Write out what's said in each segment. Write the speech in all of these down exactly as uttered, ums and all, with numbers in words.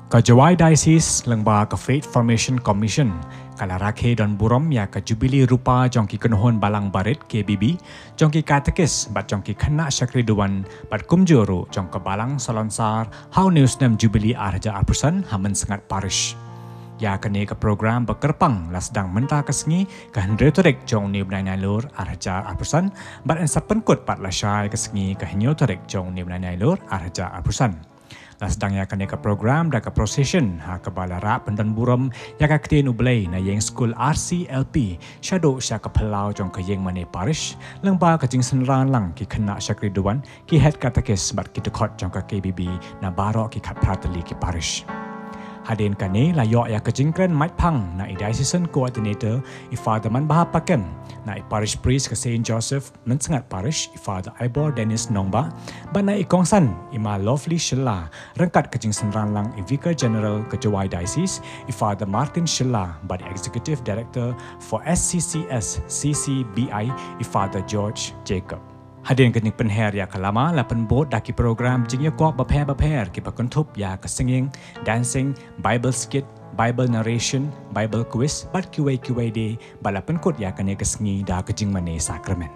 Ka Jowai Diocese lyngba ka Faith Formation Commission ka la rakhe don burom ïa ka Jubilee Rupa jong ki kynhun balang barit K B B, jong ki katekis bad jong ki khynnah shakri duwan bad kumjuh ruh jong ka balang salonsar ha une u snem Jubilee ar hajar arphew san ha Mynsngat Parish. Ïa kane ka program ba kyrpang la sdang mynta ka sngi ka hynriew tarik jong une u bnai Nailur ar hajar arphew san bad yn sa pynkut pat lashai ka sngi ka hynñiew tarik jong une u bnai Nailur ar hajar arphew san. La sdang ïa kane ka program da ka procession ha kaba la rah pyndon burom ïa ka ktien U Blei na ïing skul R C L P shaduh sha ka phyllaw jong ka ïing mane parish, lyngba ka jingsynran lang ki khynnah shakri duwan, ki head katekis bad ki dkhot jong ka K B B na baroh ki khatphra tylli ki parish. Hadien kane la ïoh ïa ka jingkren maitphang na i diocesan coordinator, i Father Manbha Pakem, na i parish priest ka Saint Joseph Mynsngat Parish, i Father Ivor Dennis Nongbah, bad na i kongsan, i Ma Lovely Shylla, ryngkat ka jingsynran lang i Vicar General ka Jowai Diocese, i Father Martin Shylla, bad i Executive Director for S C C S C C B I, i Father George Jacob. Hadien ka jingpynher ïa ka lama la pynbud da ki program jingïakop bapher bapher kiba kynthup ïa ka singing, dancing, Bible skit, Bible narration, Bible quiz bad kiwei kiwei de, ba la pynkut ïa kane ka sngi da ka jingmane sakramen.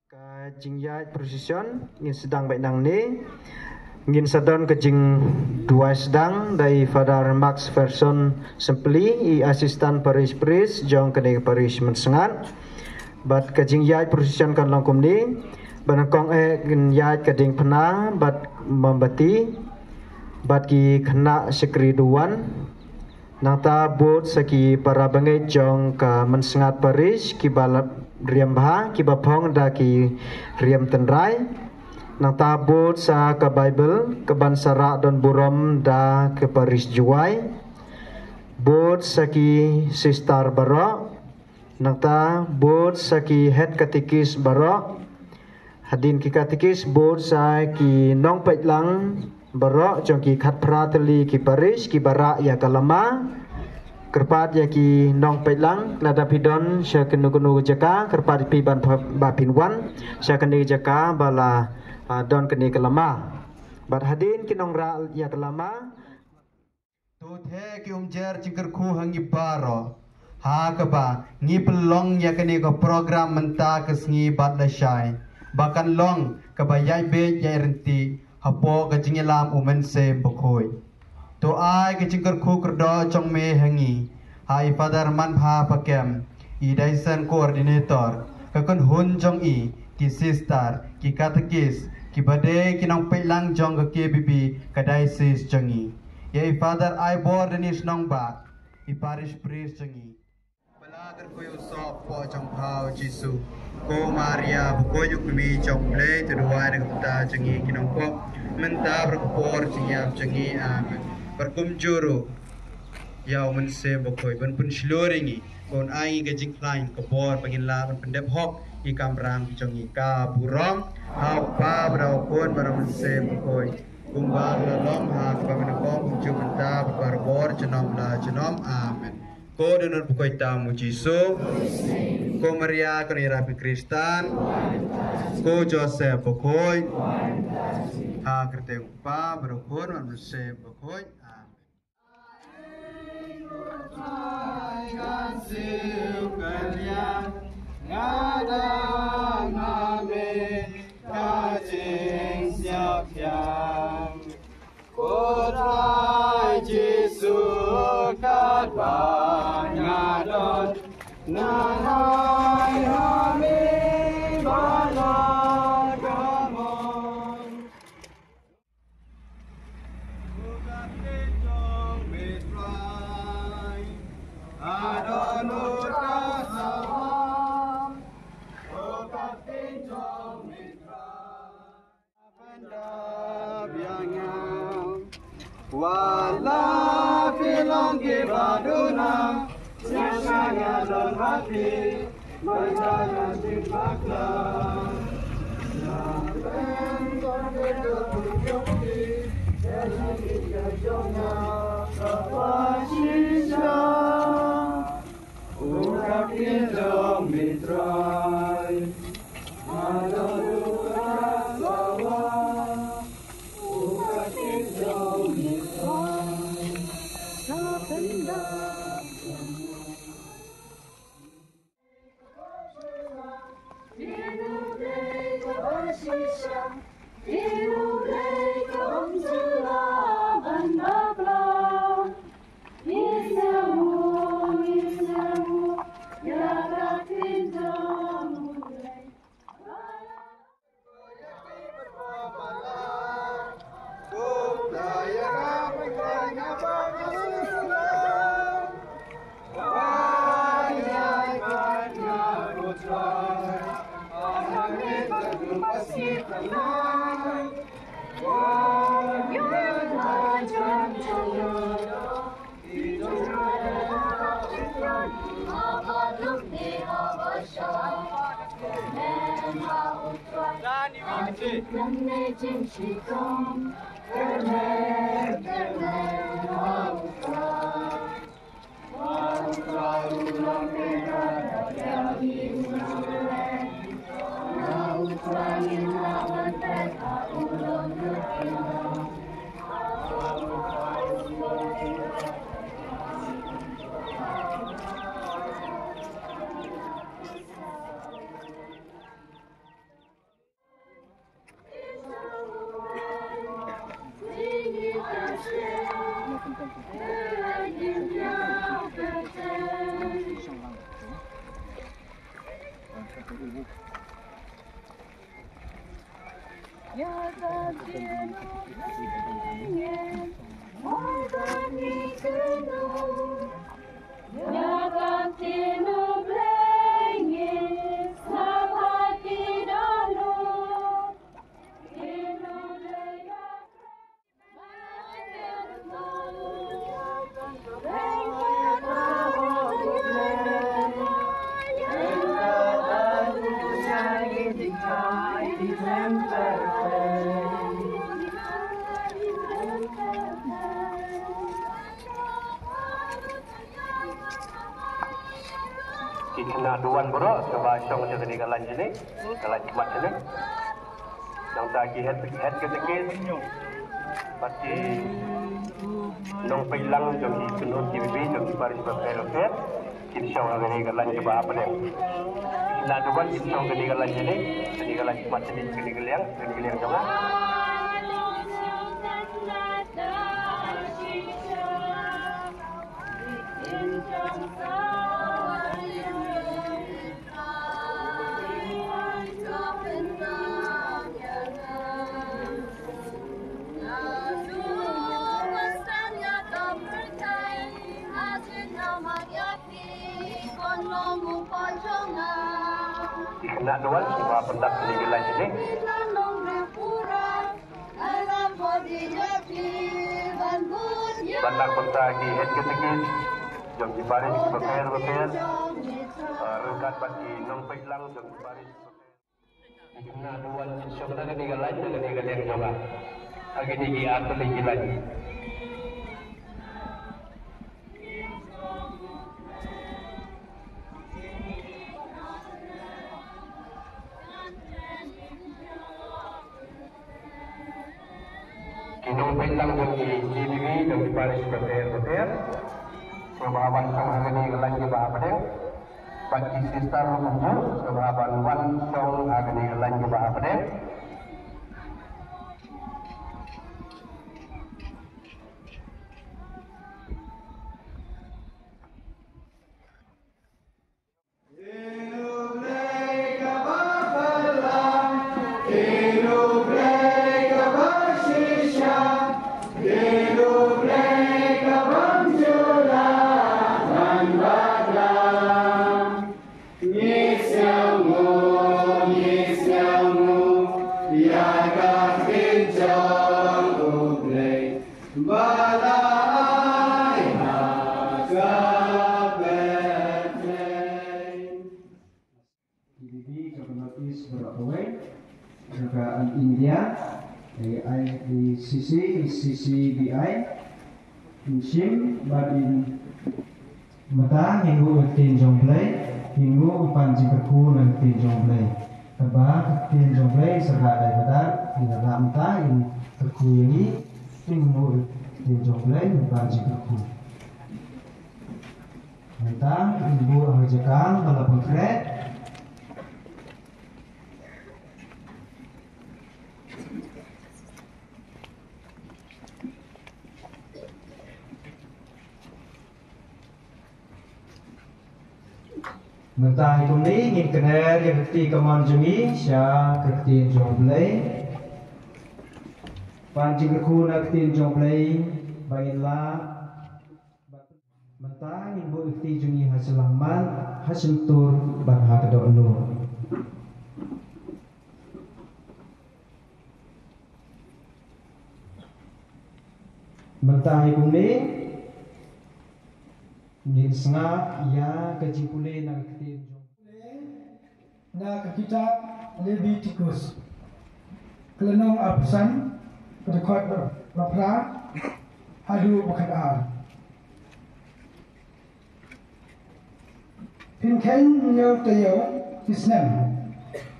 Ka jingïaid procession ngin sdang beit nangne. Ngin sa don ka jingduwai sdang da i Father Max Ferson Sempeli, i assistant parish priest jong kane ka parish Mynsngat. Bad ka jingïaid procession kan long kumne. Bad nyngkong eh ngin ïaid ka diengphna bad mombati bad ki khynnah shakri duwan. Nangta bud sa ki para bangeit jong ka Mynsngat Parish kiba la riam bha, kiba phong da ki riam tynrai. Nangta bud sa ka Bible kaban sa rah don burom da ka Parish Jowai. Bud sa ki sister baroh. Nangta bud sa ki head katekis baroh. Hadien ki katekis bud sa ki nongpeitlang baroh jong ki khatphra tylli ki parish kiba rah ïa ka lama. Kyrpad ïa ki nongpeitlang, lada phi don sha kano kano ka jaka, kyrpad ïa phi ban pha-, ba phin wan sha kane ka jaka ba la, ah, don kane ka lama. Bad hadien ki nongrah ïa ka lama. To theh ki umjer jingkyrkhu ha ngi baroh, ha kaba ngi pynlong ïa kane ka program mynta ka sngi bad lashai, ba kan long kaba ïaid beit ïaid ryntih hapoh ka jingïalam U Mynsiem Bakhuid. To ai ka jingkyrkhu kyrdoh jong me ha ngi, ha i Father Manbha Pakem, i diocesan coordinator, ka kynhun jong i, ki sister, ki katekis, kiba dei ki nongpeitlang jong ka K B B, ka diocese jong i. Ïa i Father Ivor Dennis Nongbah, i parish priest jong i. Ba la kyrkhu ïa u soh hapoh jong pha U Jisu. Ko Maria, bakhuid ïa u kmie jong U Blei, to duwai na ka bynta jong ngi ki nongpop, mynta bad ha ka por jingïap jong ngi. Amen. Bad kumjuh ruh ïa U Mynsiem Bakhuid ban pynshlur ïa ngi, ban ai ngi ka jingkhlaiñ, ka bor ba ngin lah ban pyndep hok ïa ki kamram jong ngi. Ka burom ha U Kpa bad ha U Khun bad ha U Mynsiem Bakhuid, kumba ka la long ha kaba nyngkong, kumjuh mynta bad barabor junom la junom. Amen. Ko Dohnud bakhuid tam U Jisu. Ko Maria, ko Nongïarap ki Khristan. Ko Joseph bakhuid. Ha ka kyrteng U Kpa bad U Khun bad U Mynsiem Bakhuid. Amen. Kan siew kan liang, nga dang ha me ka jingsiap thiang. Ko Trai Jisu, katba nga don, nang ai ha me ba la ka mon. Wala phi long ki ba duna, shisha nga don ha phi. Ki khynnah Duwan baroh kiba shong sha kane ka lain jong ngi, ka lain khmat jong ngi. Nangta ki head, head katekis bad ki nongpeitlang jong ki kynhun K B B jong ki parish bapher bapher. Ki shong ha kane ka lain kaba hapdeng. Ki khynnah Duwan ki shong kane ka lain jong ngi, kane ka lain khmat jong ngi, kane ka liang, kane ka liang jong nga. Ki khynnah Duwan kiba pyndap kine ki lain jong ngi. Ban nang pynta ki head katekis jong ki parish kiba pher bapher, eh, ryngkat bad ki nongpeitlang jong ki parish bapher. Ki khynnah Duwan ki shong na kane ka lain, na kane ka liang jong nga. Ha kine ki ar tylli ki lain. Ki nongpeitlang jong ki K B B, jong ki parish bapher bapher. Kiba wan shong ha kane ka lain kiba hapdeng. Bad ki sister ruh kumjuh kiba wan shong ha kane ka lain kiba hapdeng. Ki dei ka North East baroh kawei, jong ka India, i C C, i C C B I, in shim bad in mynta ngin buh ïa ka ktien jong U Blei, ngin buh ban pan jingkyrkhu na ka ktien jong U Blei. Kaba ka ktien jong U Blei sa ka dei ka dei, in la mynta in kyrkhu ïa ngi, in buh ïa ka ktien jong U Blei, in pan jingkyrkhu. Mynta in buh ha ka jaka ba la pynkhreh. Mynta hi kumne ngin kner ïa ka kti kamon jong ngi sha ka ktien jong U Blei. Pan jingkyrkhu na ka ktien jong U Blei ba ngin lah. Mynta ngin buh ïa ka kti jong ngi ha shyllangmat, ha shyntur bad ha ka dohnud. Mynta hi kumne ngin sngap ïa ka jingpule na ka ktien jong U Blei. Na ka kitab Leviticus, ka lynnong arphew san, ka dkhot ba phra haduh ba khatar. Phin kheiñ hynñiew taïew ki snem,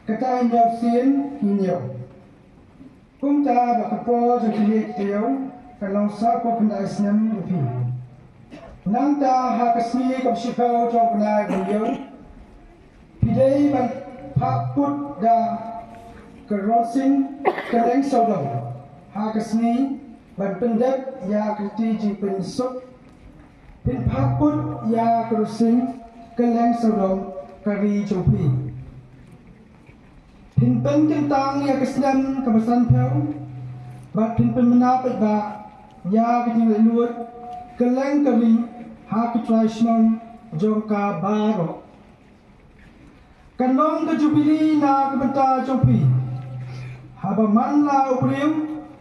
kata hynñiew sien hynñiew. Kumta ba ka por jong kine ki taïew kan long sawphew khyndai snem ïa phi. Nangta ha ka sngi kaba shiphew jong u bnai ba hynñiew, phi dei ban phah put da ka rynsiang kylleng sawdong ha ka sngi ban pyndep ïa ka kti jingpynsuk. Phin phah put ïa ka rynsiang kylleng sawdong ka ri jong phi. Phin pynkyntang ïa ka snem kaba sanphew bad phin pynbna paidbah ïa ka jinglaitluid kylleng ka ri ha ki trai shnong jong ka baroh. Kan long ka jubili na ka bynta jong phi, haba man la u briew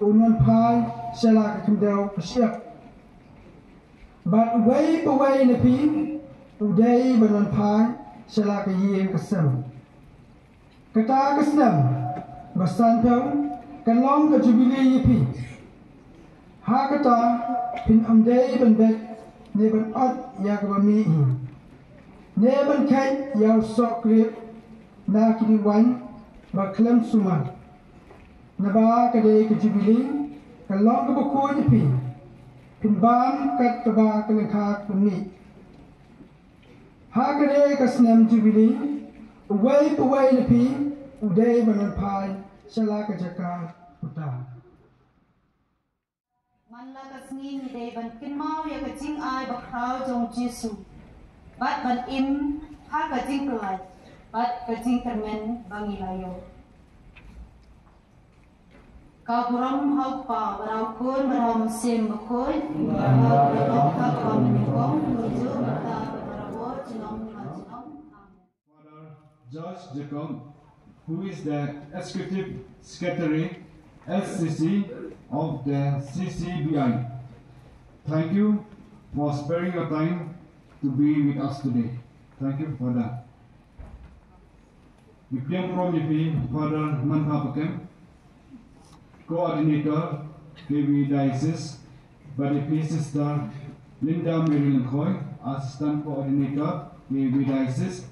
un wan phai sha la ka khyndew ka shyiap. Bad uwei pa uwei na phi u dei ban wan phai sha la ka ïing ka sem. Kata ka snem ba sanphew kan long ka jubili ïa phi. Ha kata phin ym dei ban beit ne ban ot ïa kaba mih hi, ne ban kheit ïa u soh kriep na ki dieng waiñ ba khlem sumar. Naba ka dei ka jubili, ka long kaba khuid ïa phi. Phin bam kat kaba ka lyngkha ka mih. Ha kane ka snem jubili, uwei pa uwei na phi u dei ban wan phai sha la ka jaka puta. Man la ka sngi ngi dei ban kynmaw ïa ka jingai bakhraw jong u Jisu bad ban im ha ka jingpyllait bad ka jingkyrmen ba ngi la ïoh. Ka burom ha u Kpa bad ha u Khun bad ha u Mynsiem Bakhuid. Bad ha u Blei ha ka mynnyngkong, kumjuh mynta bad barabor, junom la junom. Amen. Father George Jacob, who is the Executive Secretary, S C C, of the C C B I. Thank you for sparing your time to be with us today. Thank you, Father. Ngi pdiang burom ïa phi Father Manpha Pakem, Coordinator K B Diocese, bad ïa phi Sister Linda Mary Lyngkhoi, Assistant Coordinator K B Diocese,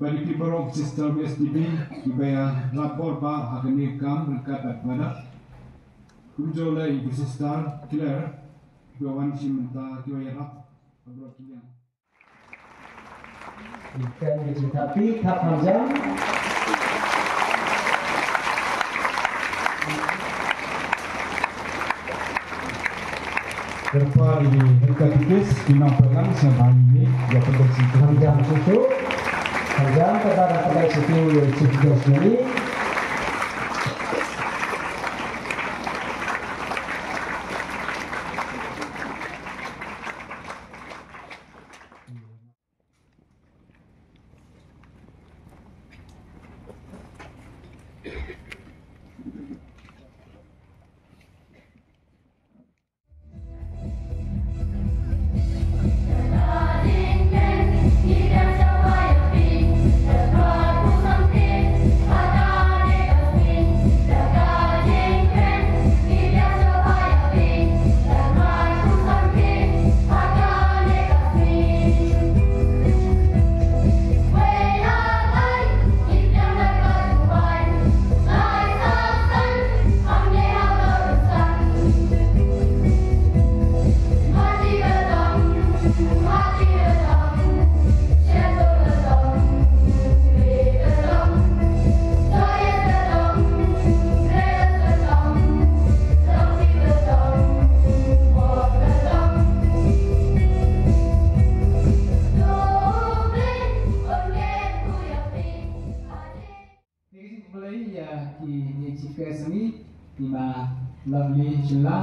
bad ïa phi baroh ki sister B S D B kiba ïarap bor ba ha kane ka kam ryngkat bad Father. Kumjuh leh ïa phi Sister Claire, kiba wan shim bynta kiba ïarap Ikan biji tapi tak panjang. Kyrpad ïa ki head katekis, ki nongpynlong sngewbha ïa ki, ïa pynlong sngewbha. Kham jam shuh shuh. Kham jam, kata ka dei shuh shuh ïa u chief guest ngi. Te ka jingkhublei ïa ki, ïa ki chief guest ngi, i ma Lovely Shylla,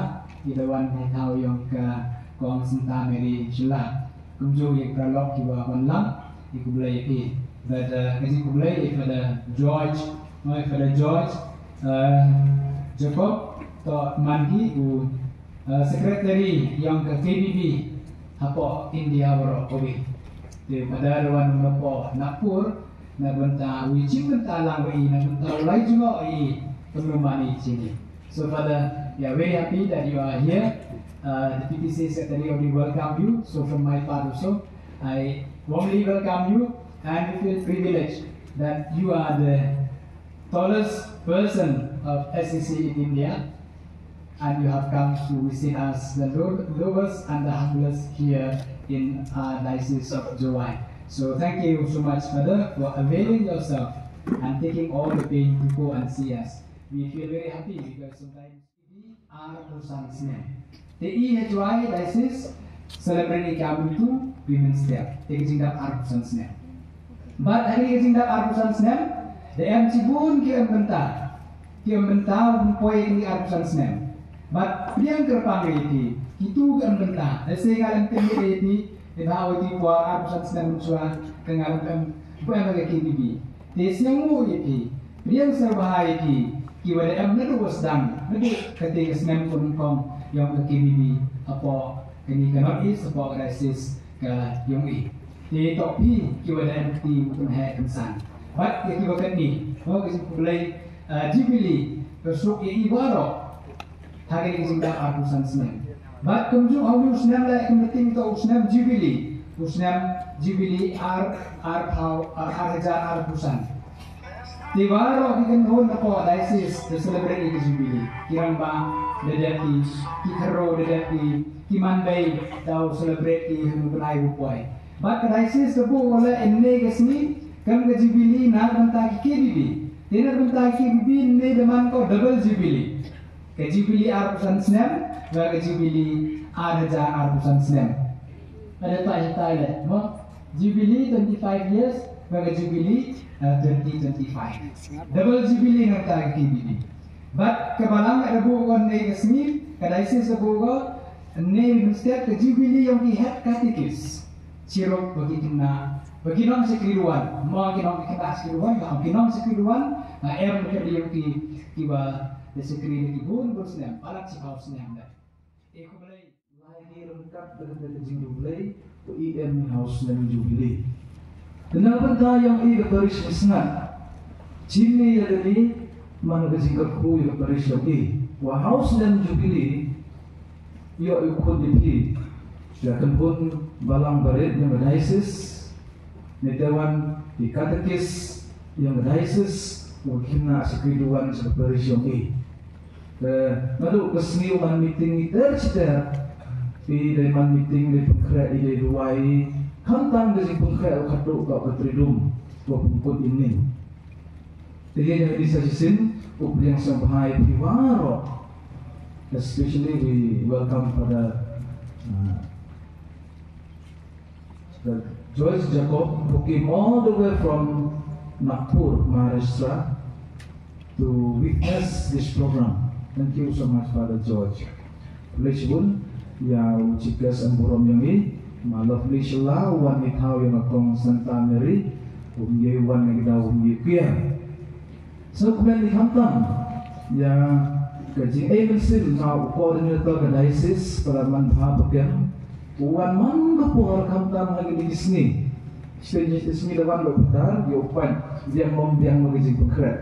i da wan na thaw ïong ka Kong Santa Mary Shylla. Kumjuh ïa ki paralok kiwa wan lang, i khublei ïa ki. Bad, eh, ka jingkhublei ïa Father George, ïa Father George, eh, Jacob, toh man ki u, eh, secretary ïong ka K B B hapoh India baroh kawei. Te Father da wan hapoh Nagpur, na bynta u i chim bynta lang wa i, na bynta u lai jngoh i, kumno mani chini. So Father, we are very happy that you are here. Uh, the P T C Secretary already welcome you. So from my part also, I warmly welcome you and we feel privileged that you are the tallest person of S C C in India, and you have come to visit us, the lo-, lowest and the humblest here in our Diocese of Jowai. So thank you so much, Father, for availing yourself and taking all the pain to go and see us. We feel very happy because sometimes Arphew san snem. Te i ha Jowai Diocese celebrate ïa ka mynta, Women's Day. Te ka jingdap arphew san snem. Bad ha ka jingdap arphew san snem, da em shibun ki ïa bynta. Ki ïa bynta ban poi ïa ka arphew san snem. Bad pdiang kyrpang ïa phi, kito ki ïa bynta. Lehse nga lem pynmih ïa phi, ïa ba ïa phi por arphew san snem mynshuwa, ka nga lem pyn, poi ïa ka K B B. Te sngewbha ïa phi, pdiang sngewbha ïa phi, kiwa da em naduh wa sdang, naduh katei ka snem kongkong, ïong ka K B B, hapoh kane ka North East, hapoh ka diocese ka ïong i. Te toh phi, kiwa da em kti, u pynheh pynsan. Bad ïa kiwa kane, mo ka jingkhublei, ah, Jubilee, ka suk ïa i waroh. Ha kane ka jingdap arphew san snem. Bad kumjuh ha u snem leh kumjuh toh u snem Jubilee. U snem Jubilee ar, arphew, ar, ar hajar arphew san. Te waroh ki kynhun hapoh diocese da celebrate ïa ka Jubilee. Ki rangbah da dep ki, ki khynroo da dep ki, ki manbei da u celebrate ki ha u bnai u poi. Bad ka diocese da buh leh ynne ka sngi, kum ka Jubilee na bynta ki K B B. Te na bynta ki K B B ynne da man ko double Jubilee. Ka Jubilee arphew san snem, bad ka Jubilee ar hajar arphew san snem. Ada tak hitai le, mo? Jubilee twenty-five years, bad ka Jubilee, uh, twenty twenty-five. Double Jubilee na ka K B B. Bad ka balang ada buh ko ne ka sngi, ka diocese ada buh ko, ne mynstep ka Jubilee ïong ki head catechist. Chirup bagi kena, bagi nong shakri duwan, mo ki nong kena shakri duwan, ki nong shakri duwan, em ka ïong ki, kiwa da shakri da ki bun bun snem, palat shiphew snem da. E khublei. Lai ki ryngkat da ka jingkhublei, u E M ha u snem Jubilee. Kane bynta ïong i ka parish Misngat. Chim ni ïa kane, man ka jingkyrkhu ïa ka parish ïong i. Wa ha u snem Jubilee, ïoh i khun i phi. Ïa kynhun balang barit ïong ka diocese. Nete wan ki katekis ïong ka diocese, u khynnah shakri duwan sha ka parish ïong i. Te naduh ka sngi u wan meeting i ter shi ter. Te dei man meeting, dei pynkhreh, dei duwai. Khamtam ka jingpynkhreh u khatduh ka ka tridum, ka pynkut ïa ngi. Te ïa ngi sa shisien u pdiang sngewbha ïa phi waroh. Especially we welcome Father, uh, George Jacob, who came all the way from Nagpur, Maharashtra, to witness this program. Thank you so much, Father George. Khublei shibun ïa u chief guest, ïa u burom ïa ngi, ma Lovely Shylla, u wan ïa thaw ïa nga kong Santa Mary, u ïa wan ïa nga daw u ïa kuya. Sngewkmen ïa khamtam ïa ka jingïaid mynsiem na u coordinator ka diocese, Father Manbha Pakem, u wan man ka por khamtam ha kine ki sngi. Sngi, sngi da wan da u Father, ïa u pait, biang mom biang ma ka jingpynkhreh.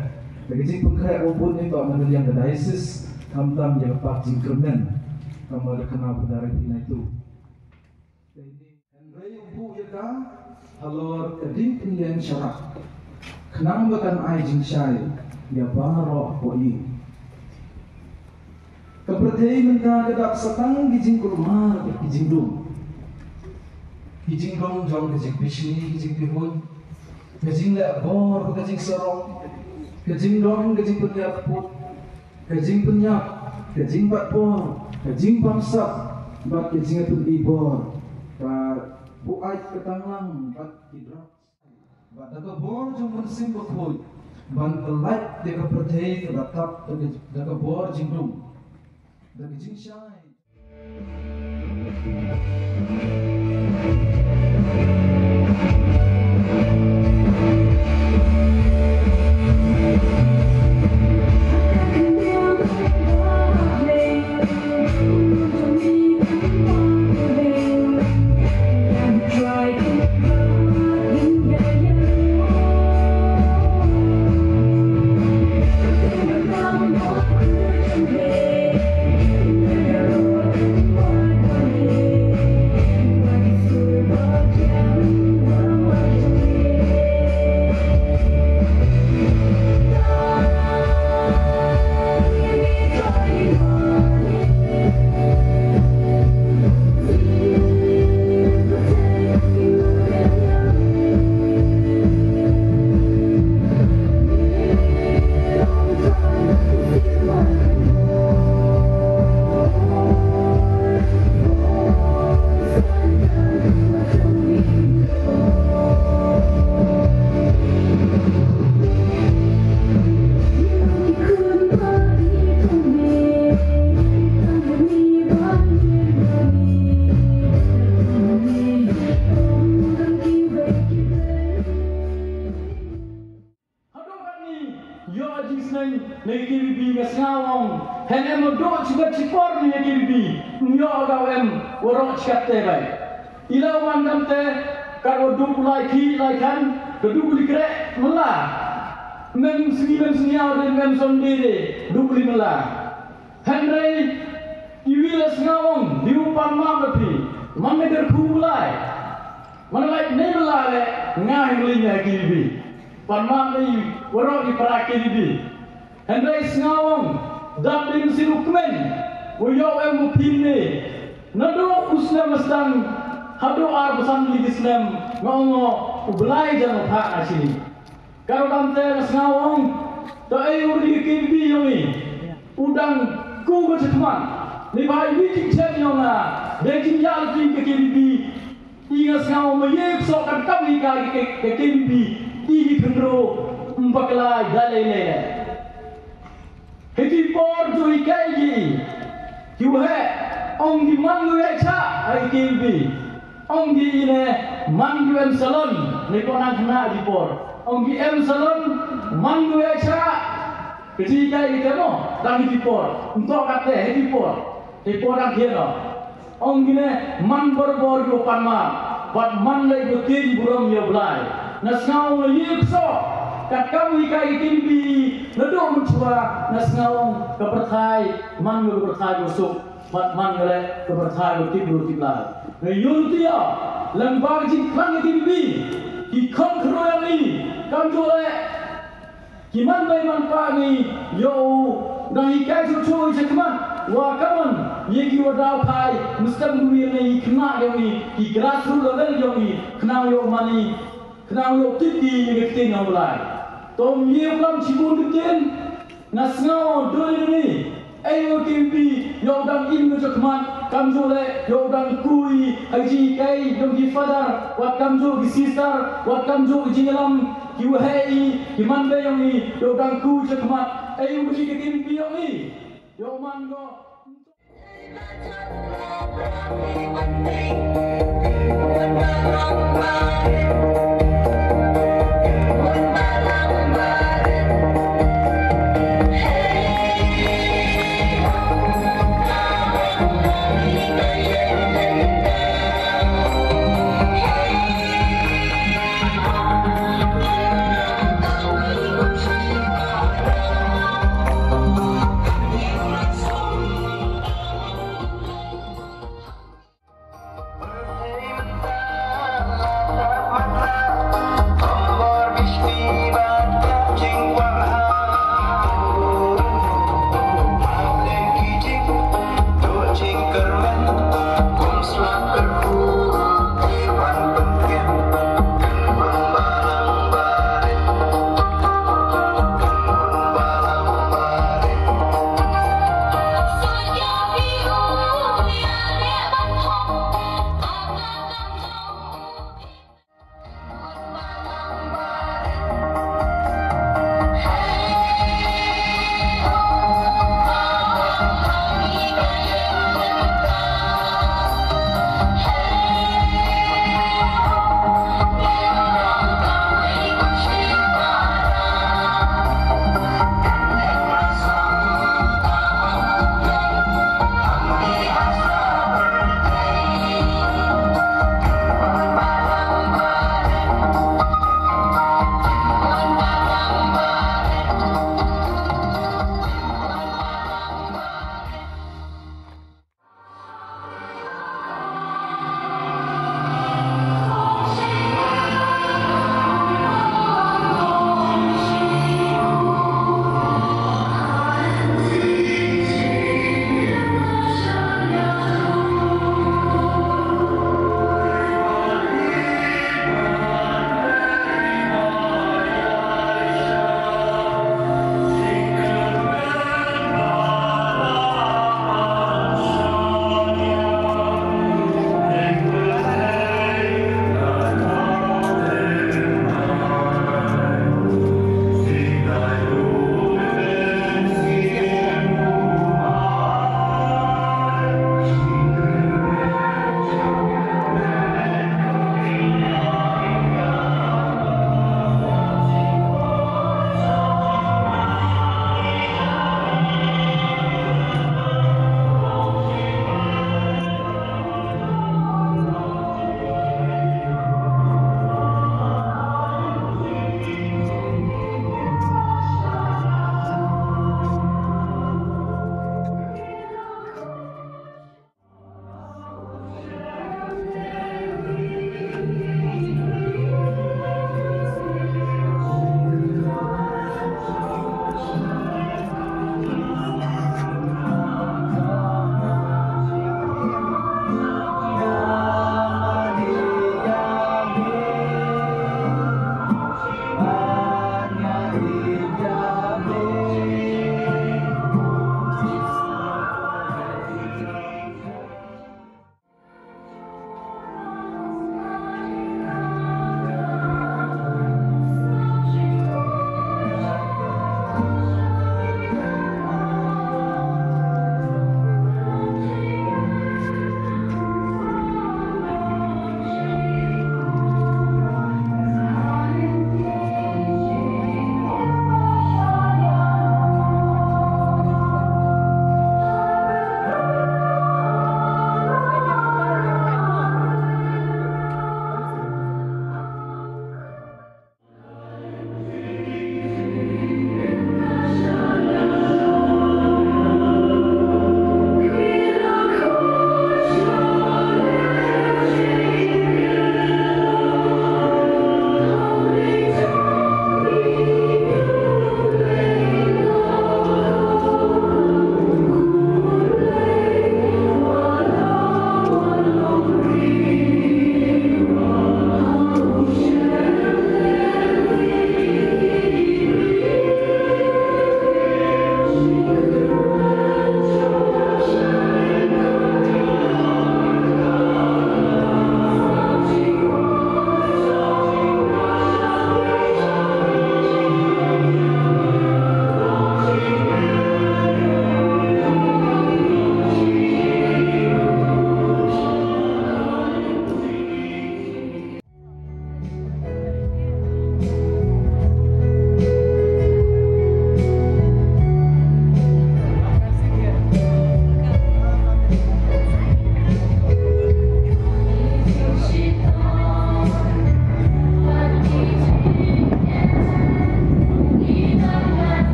Ka jingpynkhreh u bun ïa ka na ka liang ka diocese, khamtam ïa ka pak jingkyrmen. Khamtam da khana u Father ïa phi nai tu. Hynrei u buh ïa ka halor ka ding pynïeng sharak, khnang ba kan ai jingshai ïa baroh ko i. Ka pyrthei mynta ka dap sa tang ki jingkulmar bad ki jingdum. Ki jingdum jong ka jingbishni, ki jingpyrkhat, ka jingleh bor, ka jingsarong, ka jingdon, ka jingpynïap put, ka jingpynïap, ka jingbat bor, ka jingbamsap, bad ka jingpynïap bor, ka buaid, ka tanglang, bad ki drugs. Bad da ka bor jong u Mynsiem Bakhuid ban pyllait ïa ka pyrthei kaba tap da ka, da ka bor jingdum, da ka jingshai. Haduh katne, ïoh jingsneng na ki K B B nga sngew ong, hynrei em haduh shibit shipor na ki K B B, ym ïoh ka em, waroh shikatte bai. I la wan kamte, kat haduh u lai ki, lai kan, haduh u li kreh, mela. Mem sngi, mem sngi, ïa, mem Sunday de, haduh u li mela. Hynrei, iwi la sngew ong, di u pan map da phi, man ka kyrkhu u lai. Man lait nei bala le, nga hi mling ha K B B. Pan map nei waroh i para K B B. Hynrei sngew ong, dap ding si u kmen, u ïoh em u phin ne. Naduh u snem mastang, haduh ar basan li ki snem, nga ong u Blai jang u phah nga shini. Ka ruh kamte nga sngew ong, to ei u ri K B B ïong i. U dang ku ba chakman. Ni ba i wi ki chem ïong nga. Dei jingïa ki ka K B B. I nga sngew ma ye kso kan kam i ka ki ka K B B. I ki khynro. Mbakla da lei lei. Hei ki por tu i kai ki. Ki waheh. Ong ki man wi ai cha. Ai K B B. Ong ki i ne man wi em salon. Ni ko nang kena ki por. Ong ki em salon. Man wi ai cha. Ka jinghikai kite mo, dang hi por, ym toh katte, hi por, hi por dang hi no. Ong kine, man bor bor ïa u pan map, bad man leh ïa u tieng burom ïa u Blai. Nga sngew nga ïoh kso, katkam hikai ki K B B, naduh mynshuwa, nga sngew ka pyrthai, man ïa ka pyrthai ka suk, bad man leh ka pyrthai ka tip burom tip Blai. Nga ïoh tieng, lem bad jingkhlaiñ ki K B B, ki khon khynroi ïa ngi, kam ju leh, Ki man bai man pa ngi ïoh u dang hikai chuh chuh i cha khmat. Wa kammon ïa ki wa daw phai, mynstep ngi ïa ngi khynnah yong ngi, ki grassroots level yong ngi, khynnah yong mani, khynnah yong tip ki ïa ki ktien yong U Blai. To ym ïa klam shibun ki ktien, nga sngew doi ni, A O K B, ïoh dang im ka jingkhmat, kamjooh leh, ïoh dang kui, ha jinghikai, yong ki father, wat kamjooh ki sister, wat kamjooh ki jingïalam, ki wahei, ki manbei yong ngi, ïoh dang kui jingkhmat, A O K B ka kim pi yong ngi. Yo man go.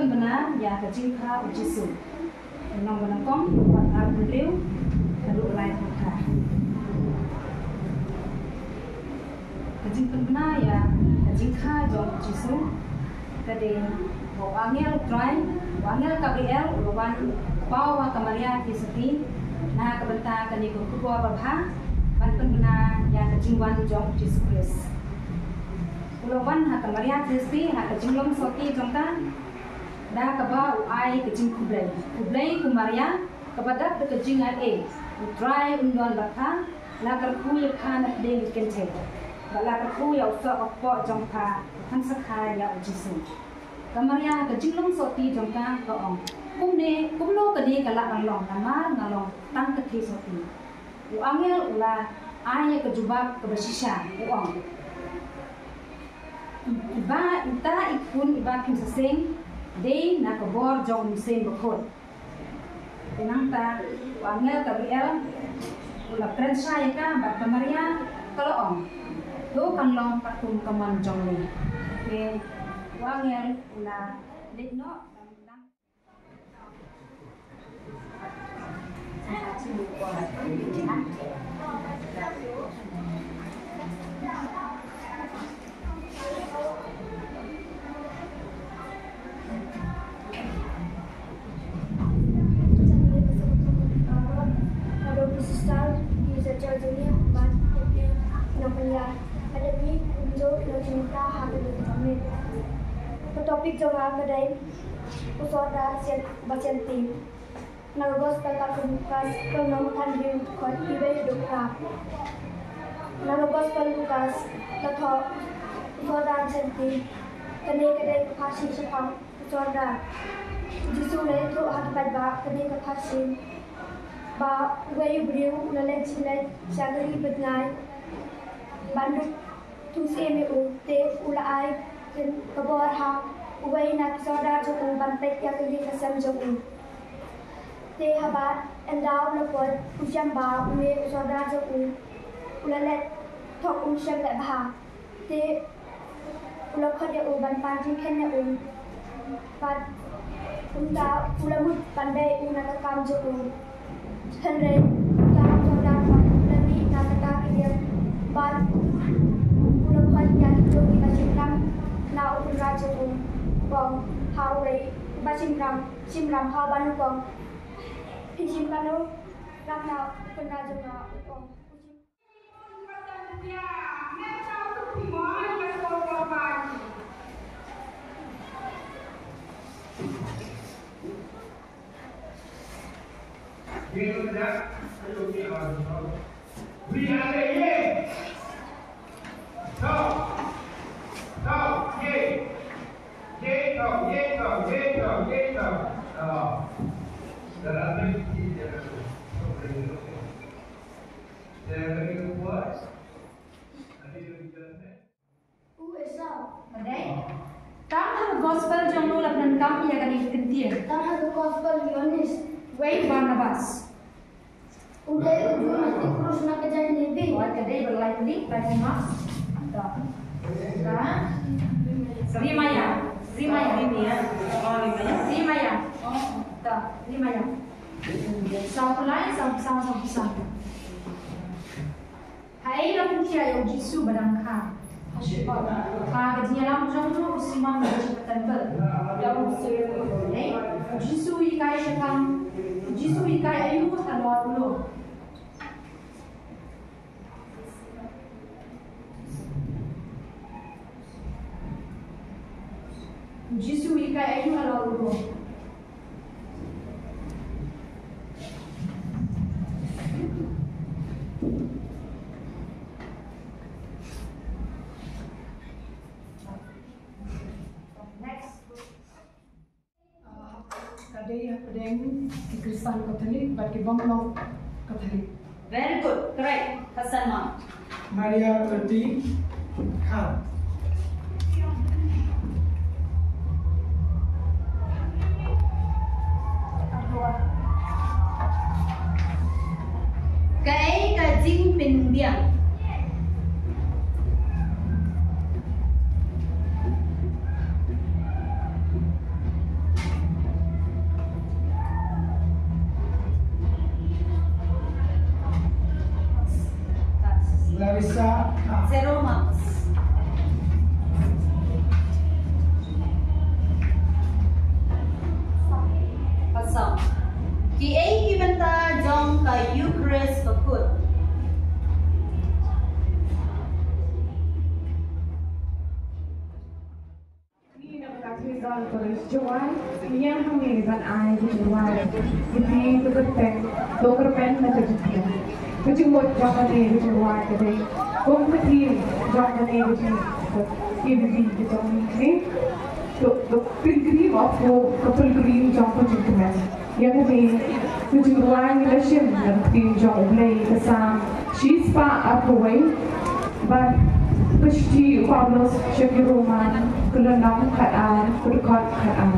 Pynbna ïa ka jingkha u Jisu. Nongpynïaid, bad arphew hynriew, haduh laiphew phra. Ka jingpynbna ïa ka jingkha jong u Jisu ka dei ba u angel u Trai, u angel Gabriel u la wan paw ha ka Maria Theisotti na ka bynta kane ka khubor babha ban pynbna ïa ka jingwan jong u Jisu Khrist. U la wan ha ka Maria Theisotti ha ka jinglong sotti jong ka, da kaba u ai ka jingkhublei. Khublei ko Maria, kaba dap da ka jingai ei, u Trai un don bad pha, la kyrkhu ïa pha na pdeng ki kynthei, bad la kyrkhu ïa u soh ka kpoh jong pha, u khan sakha ïa u Jisu. Ka Maria ka jinglong sotti jong ka ka ong, kumne, kumno kane ka lah ban long, namar nga long tang ka theisotti. U angel u la ai ïa ka jubab kaba shisha, u ong, iba, ita i khun iba kim sa seng, dei na ka bor jong u Mynsiem Bakhuid. Te nangta u angel Gabriel u la kren shai ïa ka, bad ka Maria ka la ong, to kan long katkum ka mon jong me. Te u angel u la leit noh. Ka topic jong nga ka dei u sordar sien, ba sien ti. Na ka Gospel katkum u Lukas, ka lynnong khathynriew, dkhot iwei haduh phra. Na ka Gospel Lukas la thoh u sordar sien ti. Kane ka dei ka pharshi shaphang u sordar. U Jisu u la ïathuh ha ki paidbah kane ka pharshi, ba uwei u briew u la leit shi leit sha ka ri bad ngai ban dup thung syiem ïa u, te u la ai ka bor ha uwei na ki sordar jong u ban peit ïa ka ïing ka sem jong u. Te haba ynda u la poi, u shem ba une u sordar jong u u la leh thok um shem leh bha. Te u la khot ïa u ban pan jingkhein ïa u. Bad kumta u la mut ban bei u na ka kam jong u. Hynrei uta u sordar pat u la mih na kata ka ïing, bad u la khot ïa kito kiba shim ram na u kynrad jong u, u ong ha uwei uba shim ram, shim ram ha u ban, u ong, phin shim kano ram na u kynrad jong nga? U ong, u shim. U Esau. Ka dei. Tang ha ka gospel jong u la pyndonkam ïa kane ka kyntien. Tang ha ka gospel Ïoannis. Wei Barnabas. U dei u ju mih na ka krus na ka jait Lebi. Wat ka dei ba lai klik, lai klik mas. Ta. Ta. Rimaya. Rimaya. Rimaya. Oh, Rimaya. Rimaya. Ta. Rimaya. Sa pulai, sa, sa, sa, sa. Haei la pynkhia ïa u Jisu ba dang kha? Ha shipor. Ha ka jingïalam jong u Simon ba sha ka templ. Ïa u Jisu. Haei? U Jisu u hikai shaphang. U Jisu u hikai aïu halor u lum? U Jisu u hikai aïu halor u lum? Next. Ah, ka dei hapdeng ki Khristan Katholik bad ki bym long Katholik. Very good, correct. Hassan ma. Maria thirty. Ha. Kaei ka jingpynbiang? Larissa Khan. Zero marks. Awesome. Kiei ki bynta jong ka Eucharist bakut? Ngi na ka Cathedral Parish Jowai, ngi ïeng hangne ban ai ka jingrwai, ka jingkyrpang, to kyrpang na ka jingkyrpang. Ka jingmut jong kane ka jingrwai ka dei, kum ka theme jong kane ka jing, ka A B B ka jong ngi. To, the pilgrim of hope, ka pilgrim jong ka jingkmen. Ïa kane ka jingrwai ngi la shim na ka ktien jong U Blei, ka Salm shispah arphew wei, bad ka shithi u Paulus sha ki Roman, ka lynnong khatar, ka dkhot khatar.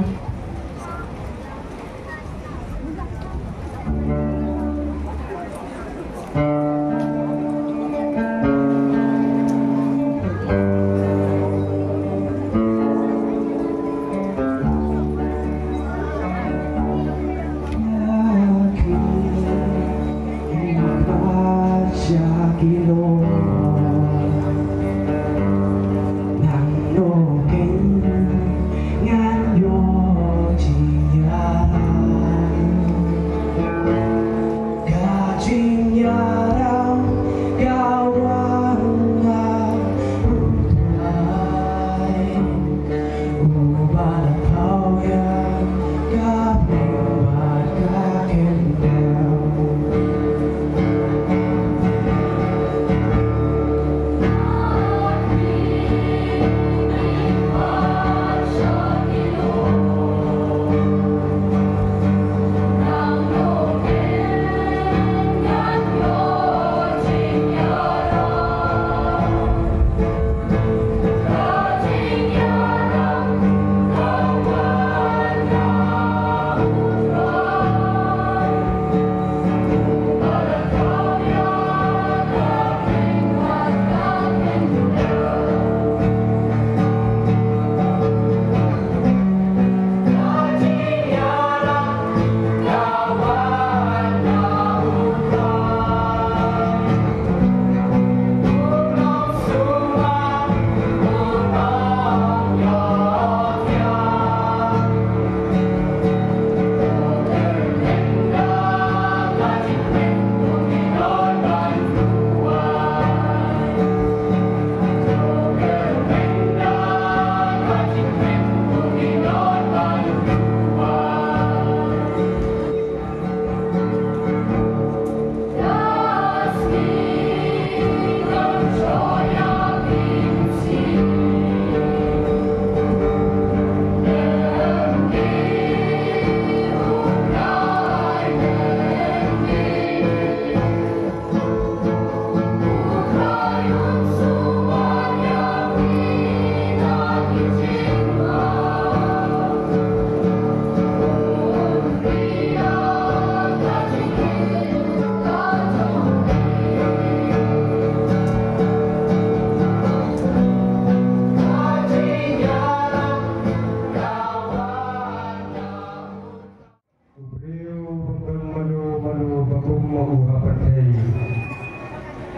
U briew ba pynmalu malu ba kum ma u ha pyrthei,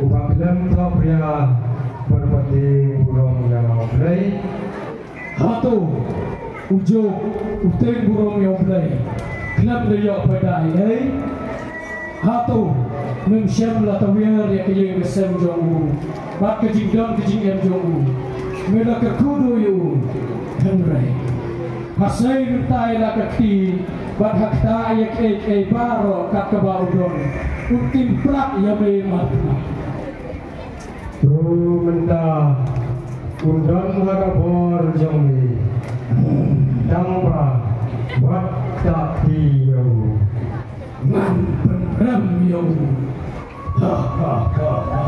uba khlem thohpria bad uba tieng burom ïa U Blei. Hato u Job u tieng burom ïa U Blei khlem da ïoh paidbah ei? Hato mem shym la tawiar ïa ka ïing ka sem jong u bad ka jingdon ka jingem jong u? Me la kyrkhu duh ïa u, hynrei ha sei mynta ïa la ka kti bad ha kata ïa kiei kiei baroh kat kaba u don, un tim prak ïa me markhmat. To mynta un don ha ka bor jong me, tang ba wat ta kti ïa u. Ngan pynrem ïa u. Ha ha ha ha.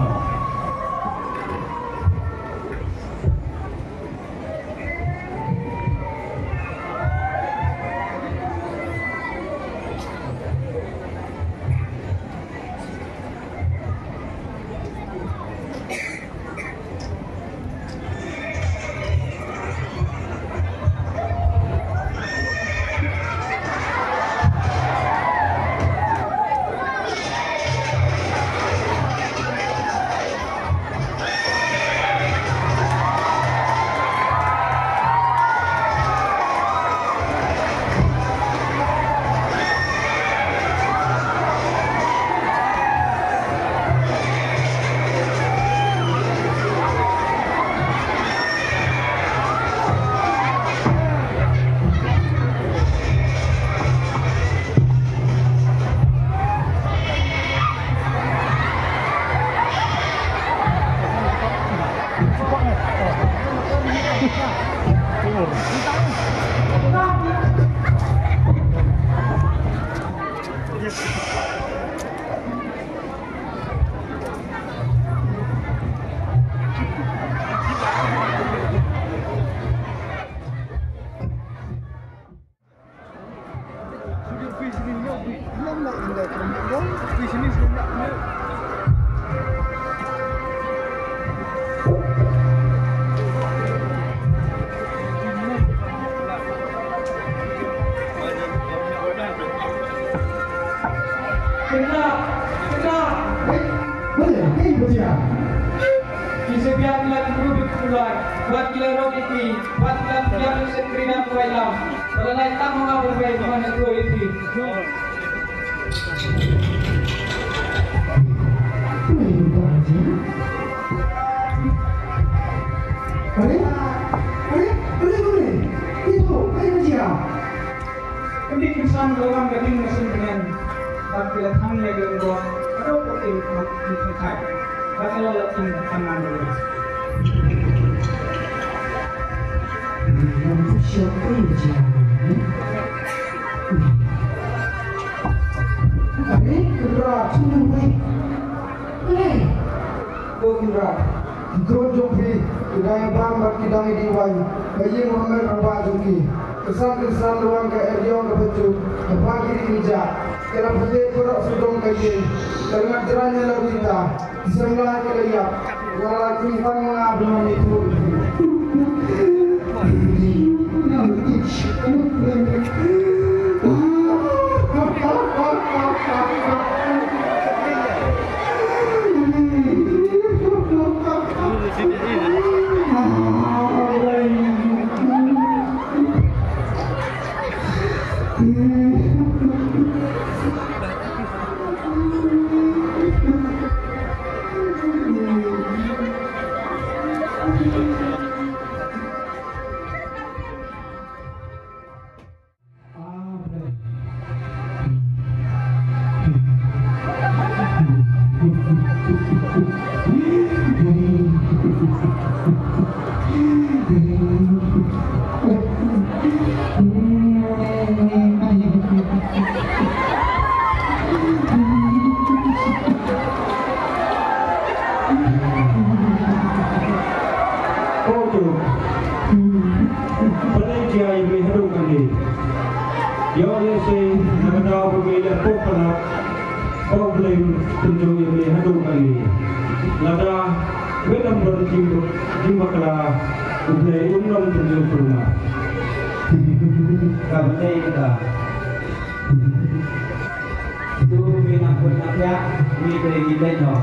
Kena, kena. Boleh, boleh, boleh. Ki shiphiat ki la kynduh bit pulai, bad ki la rok iti, bad ki la pdiang ïa u sentri na kawei lam. Ba la lai tang ma nga ban wei ba ngan ïathuh ïa phi. Are, are, are, are. Ito, are, are. Pyndik pynsan ka wan ka ding ka shin bneng. Bad ki la thang ïa ki lyngngoh. Ka dei ka ding ka ding ka thait. Bad ka la la ding ka tang ngan dei. Lam tu siap pun jia. Are, kynrad, sini wei. Hey. Ko kynrad. Ki khun jong phi, ki dang ïa bam bad ki dang ïa diwai. Ka ïing Mohammed Rabah jong ki. Kynsan kynsan la wan ka eriong kaba jur, kaba ki ri ki jah. Ka la pynleit baroh sawdong ka ïing. Ka la ngat jrang ïa la Rita. Ki samla ki la ïap. Nga la kum tang nga ba ngam ïathuh. Kawei tu. Balei jia ïa me haduh kane? Ïoh lehse na ka daw ba me leh pop palat, ba U Blei un pynjur ïa me haduh kane. Lada me lam don jing, jingbakla, U Blei un ym pynjur pynmar. Ka btei ka. Tu me na pun na pia, me kre ki dei no.